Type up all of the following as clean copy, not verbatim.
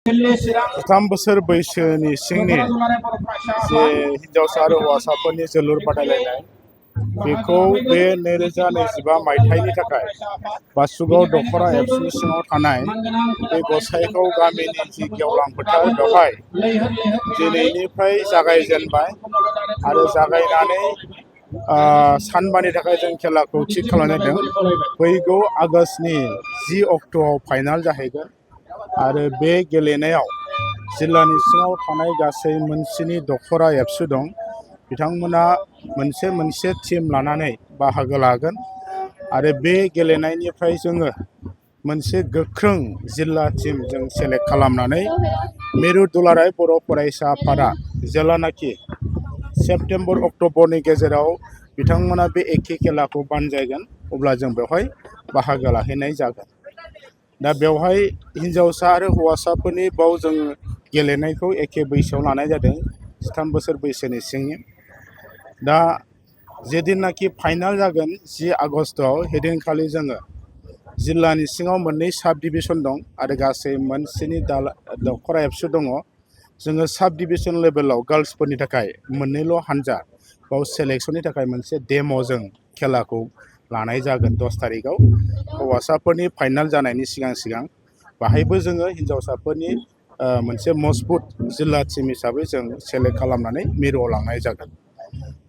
3 बोसोर बैसोनि सिंनि जे हिन्जावसा आरो हौवासाफोरनि जोलुर बादायलायनाय बेखौ बे 2025 मायथाइनि थाखाय बासुगाव दखरा एबसुनि सिङाव थानाय बे गसाइगाव गामिनि जि गेवलां फोथार बेवहाय दिनैनिफ्राय जागायजेनबाय आरो जागायनानै सानबानि थाखाय जों खेलाखौ थिक खालामनाय जादों। फैगौ आगष्टनि 10 अक्ट'आव फाइनाल जाहैगोन आरो बे गेलेनायाव जिल्लानि सिङाव थानाय गासै मोनस्नि दखरा एबसु दं। बिथांमोना मोनसे टीम लानानै बाहागो लागोन आरो बे गेलेनायनिफ्राय जोङो मोनसे गोख्रों जिल्ला टीम जों सेलेक्ट खालामनानै मिरु दुलाराय बर' फरायसा आफादा जेब्लानाखि सेप्तेम्बर अक्ट'बरनि गेजेराव बिथांमोना बे एखे खेलाखौ बानजायगोन अब्ला जों बेवहाय बाहागो लाहैनाय जागोन। दा बेवहाय हिन्जावसा आरो हौवासाफोरनि बाव जों गेलेनायखौ एखे बैसोआव लानाय जादों 13 बोसोर बैसोनि सिंनि। दा जेदिननाखि फाइनाल जागोन 10 आगस्टआव हेदिनखालि जोङो जिल्लानि सिङाव मोननै साब डिभिसन दं आरो गासै मोनस्नि दखरा एबसु दङ। जोङो साब डिभिसन लेभेलाव गार्लसफोरनि थाखाय मोननैल' हान्जा बाव सेलेक्सननि थाखाय मोनसे डेम' जों खेलाखौ लानाय जागोन 10 तारिखआव। हौवासाफोरनि फाइनाल जानायनि सिगां बाहायबो जोङो हिन्जावसाफोरनि मोनसे मजबुत जिल्ला टीम हिसाबै जों सेलेक्ट खालामनानै मिरुआव लांनाय जागोन।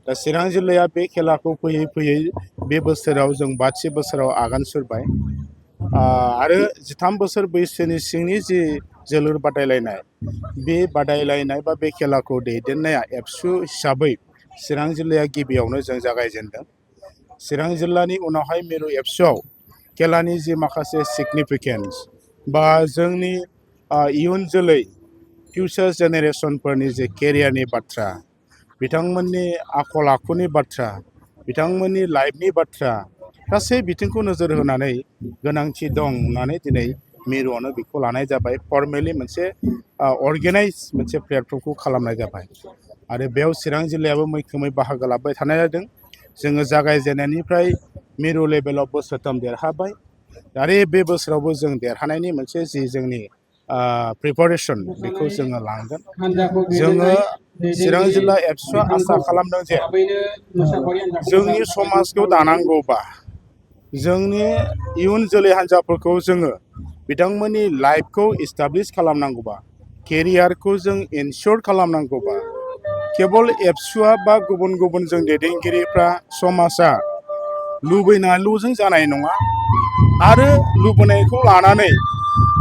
दा चिरां जिल्लाया बे खेलाखौ फैयै बे बोसोराव जों 5थि बोसोराव आगान सुरबाय आरो 13 बोसोर बैसोनि सिंनि जि जोलुर बादायलायनाय बे बादायलायनाय बा बे खेलाखौ दैदेननाया एबसु हिसाबै चिरां जिल्लाया गिबियावनो जों जागायजेनदों। चिरां जिल्लानि उनावहाय मिरु एबसुआव खेलानि जि माखासे सिगनिफिकेन्स बा जोंनि इयुन जोलै फिउचार जेनेरेसनफोरनि जे केरियारनि बाथ्रा, बिथांमोननि आखल आखुनि बाथ्रा, बिथांमोननि लाइफनि बाथ्रा गासै बिथिंखौ नोजोर होनानै गोनांथि दं होननानै दिनै मिरुआवनो बेखौ लानाय जाबाय। फर्मेलि मोनसे अर्गेनाइज मोनसे प्लेटफर्मखौ खालामनाय जाबाय आरो बेयाव चिरां जिल्लायाबो मैखोमै बाहागो लाबाय थानाय जादों। जोङो जागायजेननायनिफ्राय मिरु लेभेलाव बोसोरथाम देरहाबाय आरो बे बोसोरावबो जों देरहानायनि मोनसे जि जोंनि प्रिपारेसन बेखौ जोङो लांगोन। जोङो चिरां जिल्ला एबसुआ आसा खालामदों जे जोंनि समाजखौ दानांगौबा जोंनि इयुन जोलै हान्जाफोरखौ जोङो बिथांमोननि लाइफखौ इस्टाब्लिस खालामनांगौबा केरियारखौ जों इनस्योर खालामनांगौबा केबल एबसुआ बा गुबुन जों दैदेनगिरिफ्रा समाजा लुबैनानैल'जों जानाय नङा आरो लुबैनायखौ लानानै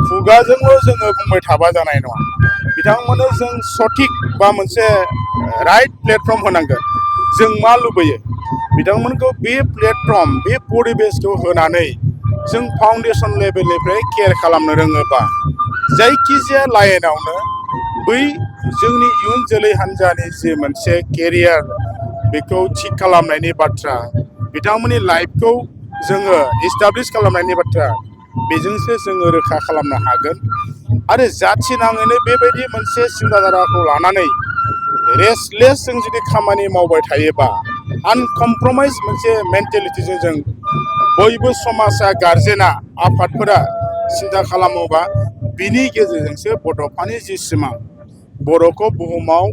खुगाजोंल' जोङो बुंबाय थाबा जानाय नङा। बिथांमोननो जों सঠিक बा मोनसे राइट प्लेटफर्म होनांगोन। जों मा लुबैयो बिथांमोनखौ बे प्लेटफर्म बे परिबेसखौ होनानै जों फाउन्डेसन लेभेलनिफ्राय केयार खालामनो रोङोबा जायखिजाया लाइनावनो बै जोंनि इयुन जोलै हान्जानि जि मोनसे केरियार बेखौ थिक खालामनायनि बाथ्रा, बिथांमोननि लाइफखौ जोङो इस्टाब्लिस खालामनायनि बाथ्रा बेजोंसो जोङो रोखा खालामनो हागोन। आरो जाथि नाङैनो बेबायदि मोनसे सिन्ताधाराखौ लानानै रेस्टलेस जों जुदि खामानि मावबाय थायोबा आनकमप्रमाइज मोनसे मेन्टेलिटिजों जों बयबो समाजा गारजेना आफादफोरा सिन्था खालामोबा बिनि गेजेरजोंसो बड'फानि जि सिमां बर'खौ बुहुमाव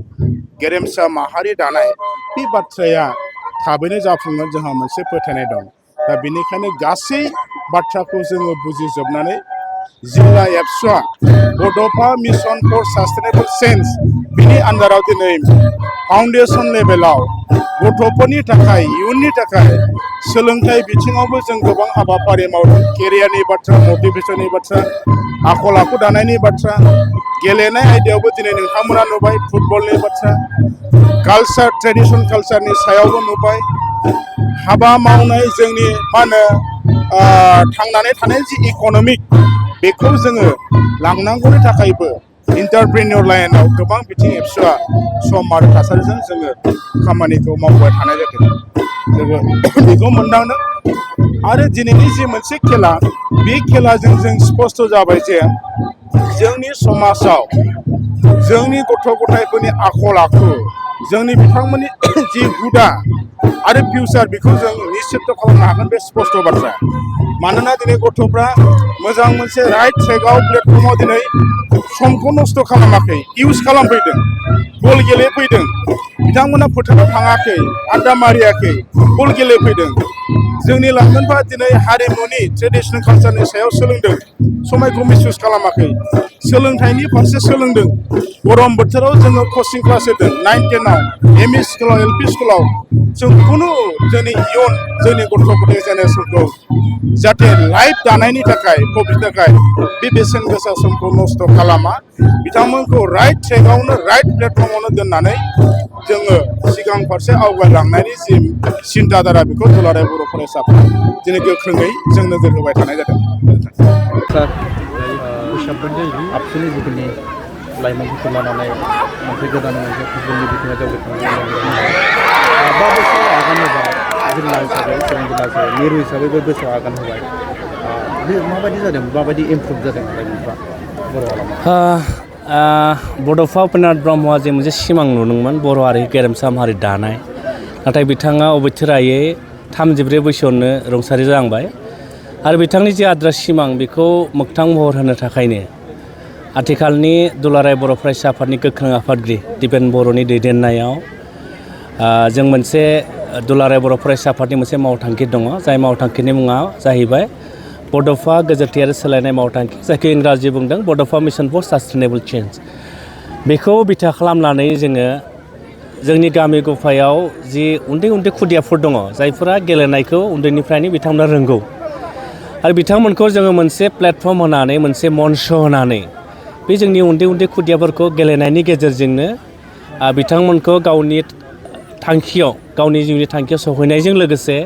गेरेमसा माहारि दानाय बे बाथ्राया थाबैनो जाफुंगोन जोंहा मोनसे फोथायनाय दं। दा बेनिखायनो गासै बाथ्राखौ जोङो बुजिजोबनानै जिल्ला एबसुआ बड'फा मिशन फर सास्टेनेबल चेन्ज बिनि आन्दाराव दिनै फाउन्डेसन लेभेलाव गथ'फोरनि थाखाय इयुननि थाखाय सोलोंथाइ बिथिङावबो जों गोबां हाबाफारि मावदों। केरियारनि बाथ्रा, मटिभेसननि बाथ्रा, आखल आखु दानायनि बाथ्रा, गेलेनाय आयदायावबो दिनै नोंथांमोना नुबाय फुटबलनि बाथ्रा, कालचार ट्रेडिसन कालचारनि सायावबो नुबाय, हाबा मावनाय जोंनि मा होनो थांनानै थानाय जि इक'नमिक बेखौ जोङो लांनांगौनि थाखायबो इन्टारप्रेनियर लाइनाव गोबां बिथिं एबसुआ सम आरो थासारिजों जोङो खामानिखौ मावबाय थानाय जादों। जोङो बेखौ मोनदांदों आरो दिनैनि जि मोनसे खेला बे खेलाजों जों स्पस्त जाबाय जे जोंनि समाजाव जोंनि गथ' गथायफोरनि आखल आखु, जोंनि बिथांमोननि जि हुदा आरो फिउचार बेखौ जों निश्चित खालामनो हागोन बे स्पस्त बाथ्रा। मानोना दिनै गथ'फ्रा मोजां मोनसे राइट ट्रेकआव प्लेटफर्माव दिनै समखौ नस्थ' खालामाखै इउज खालामफैदों बल गेलेफैदों बिथांमोना फोथाराव थाङाखै आड्डा मारियाखै बल गेलेफैदों जोंनि लाइमोनफोरा दिनै हारिमुनि ट्रेडिशनेल कालचारनि सायाव सोलोंदों समायखौ मिसइउज खालामाखै सोलोंथाइनि फारसे सोलोंदों गरम बोथोराव जोङो कचिं क्लास होदों 9, 10आव एमइ स्कुलाव एलपि स्कुलाव जों खुनु जोंनि इयुन जोंनि गथ' गथाय जेनेरेसनखौ जाहाथे लाइफ दानायनि थाखाय प्रफिटनि थाखाय बे बेसेन गोसा समखौ नस्थ' खालामा बिथांमोनखौ राइट ट्रेकआवनो राइट प्लेटफर्मावनो दोननानै जोङो सिगां फारसे आवगायलांनायनि जि सिन्ताधारा बेखौ दुलाराय बर' फरायसाफोरा दिनै गोख्रोङै जों नोजोर होबाय थानाय जादों। सार आबसुनि जिखिनि लाइमोनफोरखौ लानानै मोनसे गोदान मोनसे फुटबलनि बिथिङाव जौगाखांनाय 5 बोसोर आगान होबाय जिल्ला हिसाबै चिरां जिल्ला हिसाबै मिरु हिसाबैबो बोसोराव आगान होबाय बे माबायदि जादों माबायदि इमप्रुभ जादों लाइमोनफ्रा बर' हालामाव बड'फा उपेन्द्रनाथ ब्रह्मआ जे मोनसे सिमां नुदोंमोन बर' हारि गेरेमसा हारि दानाय नाथाय बिथाङा अबथिरायै 34 बैसोआवनो रुंसारि जालांबाय आरो बिथांनि जे आद्रा सिमां बेखौ मोगथां महर होनो थाखायनो आथिखालनि दुलाराय बर' फरायसा आफादनि गोख्रों आफादगिरि दिपेन बर'नि दैदेननायाव जों मोनसे दुलाराय बर' फरायसा आफादनि मोनसे मावथांखि दङ जाय मावथांखिनि मुङा जाहैबाय बड'फा गोजोरथि आरो सोलायनाय मावथांखि जायखौ इंराजि बुंदों बड'फा मिशन फर सास्टेनेबल चेन्ज बेखौ बिथा खालामनानै जोङो जोंनि गामि गफायाव जि उन्दै उन्दै खुदियाफोर दङ जायफोरा गेलेनायखौ उन्दैनिफ्रायनो बिथांमोना रोंगौ आरो बिथांमोनखौ जोङो मोनसे प्लेटफर्म होनानै मोनसे मन्च होनानै बे जोंनि उन्दै उन्दै खुदियाफोरखौ गेलेनायनि गेजेरजोंनो बिथांमोनखौ गावनि थांखियाव गावनि जिउनि थांखियाव सहैनायजों लोगोसे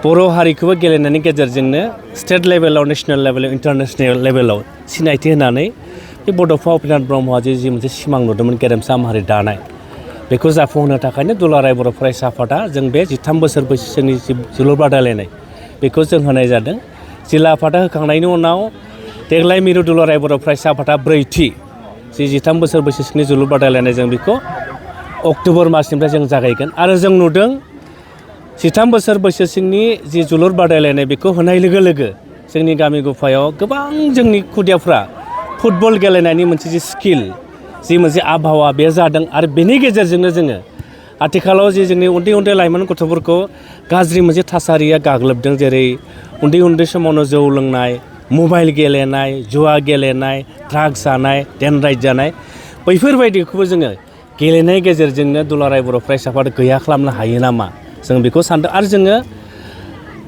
बर' हारिखौबो गेलेनायनि गेजेरजोंनो स्टेट लेभेलाव नेसनेल लेभेलाव इन्टारनेसनेल लेभेलाव सिनायथि होनानै बे बड'फा उपेन्द्रनाथ ब्रह्मआ जि मोनसे सिमां नुदोंमोन गेरेमसा हारि दानाय बेखौ जाफुंहोनो थाखायनो दुलाराय बर' फरायसा आफादा जों बे 13 बोसोर बैसोनि जोलुर बादायलायनाय बेखौ जों होनाय जादों जिल्ला आफादा होखांनायनि उनाव देग्लाय मिरु दुलाराय बर' फरायसा आफादा 4थि जि 13 बोसोर बैसोनि जोलुर बादायलायनाय जों बेखौ अक्ट'बर मासनिफ्राय जों जागायगोन आरो जों नुदों 13 बोसोर बैसोसिमनि जि जोलुर बादायलायनाय बेखौ होनाय लोगो लोगो जोंनि गामि गफायाव गोबां जोंनि खुदियाफ्रा फुटबल गेलेनायनि मोनसे जि स्किल जि मोनसे आबहावा बे जादों आरो बेनि गेजेरजोंनो जोङो आथिखालाव जि जोंनि उन्दै उन्दै लाइमोन गथ'फोरखौ गाज्रि मोनसे थासारिया गाग्लोबदों जेरै उन्दै उन्दै समावनो जौ लोंनाय मबाइल गेलेनाय जुवा गेलेनाय ड्राग्स जानाय डेनराइट जानाय बैफोरबायदिखौबो जोङो गेलेनायनि गेजेरजोंनो दुलाराय बर' फरायसा आफाद गैया खालामनो हायो नामा जों बेखौ सानदों आरो जोङो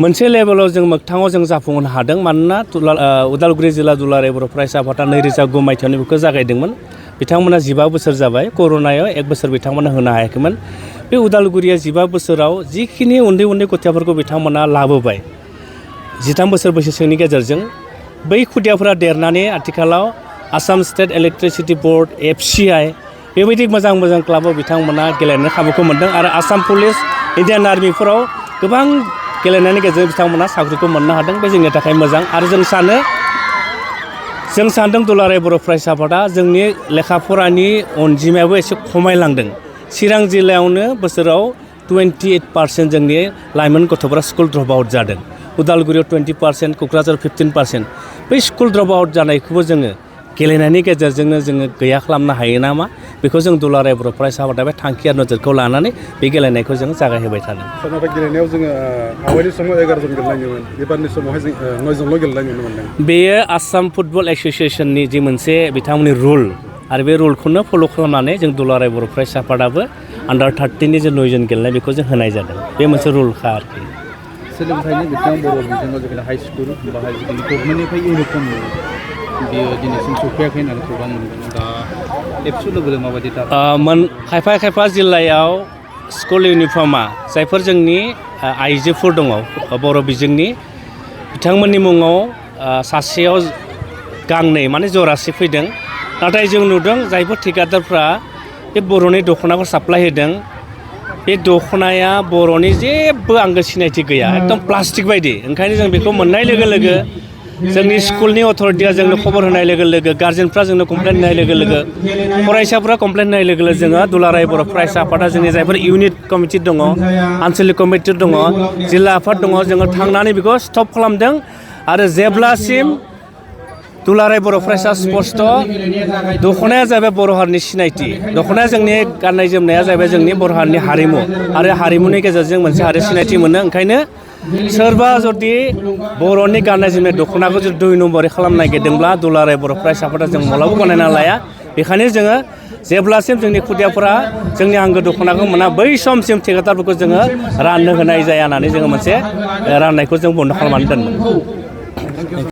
मोनसे लेभेलाव जों मोगथाङाव जों जाफुंहोनो हादों मानोना उदालगुरि जिल्ला दुलाराय बर' फरायसा आफादा 2009 मायथाइयावनो बेखौ जागायदोंमोन बिथांमोना 15 बोसोर जाबाय कर'नायाव 1 बोसोर बिथांमोना होनो हायाखैमोन बे उदालगुरिया 15 बोसोराव जिखिनि उन्दै उन्दै गथ'फोरखौ बिथांमोना लाबोबाय 13 बोसोर बैसोनि गेजेरजों बै खुदियाफोरा देरनानै आथिखालाव Assam state electricity board FCI बेबायदि मोजां मोजां क्लाबाव बिथांमोना गेलेनो खाबुखौ मोन्दों आरो आसाम पुलिस इन्डियान आर्मिफोराव गोबां गेलेनायनि गेजेरजों बिथांमोना साख्रिखौ मोननो हादों बे जोंनि थाखाय मोजां आरो जों सानदों दुलाराय बर' फरायसा आफादा जोंनि लेखा फरानि अनजिमायाबो एसे खमायलांदों चिरां जिल्लायावनो बोसोराव 28% जोंनि लाइमोन गथ'फोरा स्कुल ड्रप आउट जादों उदालगुरियाव 20% क'क्राझार 15% बै स्कुल ड्रप आउट जानायखौबो जोङो गेलेनायनि गेजेरजोंनो जोङो गैया खालामनो हायो नामा बेखौ जों दुलाराय बर' फरायसा आफादा बे थांखि आरो नोजोरखौ लानानै बे गेलेनायखौ जों जागायहोबाय थादों। नाथाय गेलेनायाव जोङो आवगायनि समाव 11 जन गेलेनायोमोन एबारनि समावहाय जों 9 जनल' गेलेनाय नुनो मोनदों। बेयो आसाम फुटबल एस'सियेसननि जि मोनसे बिथांमोननि रुल आरो बे रुलखौनो फल' खालामनानै जों दुलाराय बर' फरायसा आफादाबो आन्डार 13नि जे 9 जन गेलेनाय बेखौ जों होनाय जादों बे मोनसे रुलखा आरोखि। सोलोंथाइनि बिथिङाव बर' बिजोङाव जेरै हाइ स्कुल बाहाय जिखिनि गभर्नमेन्टनिफ्राय इउनिफर्म बियो दिनैसिम सफैयाखै होननानै खौरां मोनदों दा एबसु लोगो माबायदि खायफा जिल्लायाव स्कुल इउनिफर्मा जायफोर जोंनि आइजोफोर दङ बर' बिजोंनि बिथांमोननि मुङाव सासेयाव गांनै माने जरासे फैदों नाथाय जों नुदों जायफोर ठेकेदारफ्रा बे बर'नि दख'नाखौ साप्लाय होदों बे दख'नाया बर'नि जेबो आंगो सिनायथि गैया एकदम प्लास्टिक बायदि ओंखायनो जों बेखौ मोननाय लोगो लोगो जोंनि स्कुलनि अथ'रिटिया जोंनो खबर होनाय लोगो लोगो गार्जेनफ्रा जोंनो कमप्लेन होनाय लोगो लोगो फरायसाफ्रा कमप्लेन होनाय लोगो लोगो जोङो दुलाराय बर' फरायसा आफादा जोंनि जायफोर इउनिट कमिटि दङ आनसलिक कमिटि दङ जिल्ला आफाद दङ जोङो थांनानै बेखौ स्टप खालामदों आरो जेब्लासिम दुलाराय बर' फरायसा स्पष्ट दख'नाया जाबाय बर' हारिनि सिनायथि दख'नाया जोंनि गाननाय जोमनाया जाबाय जोंनि बर' हारिनि हारिमु आरो हारिमुनि गेजेरजों मोनसे हारि सिनायथि मोनो ओंखायनो सोरबा जुदि बर'नि गाननाय जोमनाय दख'नाखौ जुदि 2 नम्बरै खालामनो नागिरदोंब्ला दुलाराय बर' फरायसाफोरा जों मालाबा गनायना लाया बेखायनो जोङो जेब्लासिम जोंनि खुदियाफोरा जोंनि आंगो दख'नाखौ मोना बै समसिम थिकादारफोरखौ जोङो राननो होनाय जाया होननानै जोङो मोनसे राननायखौ जों बन्द' खालामनानै दोनदों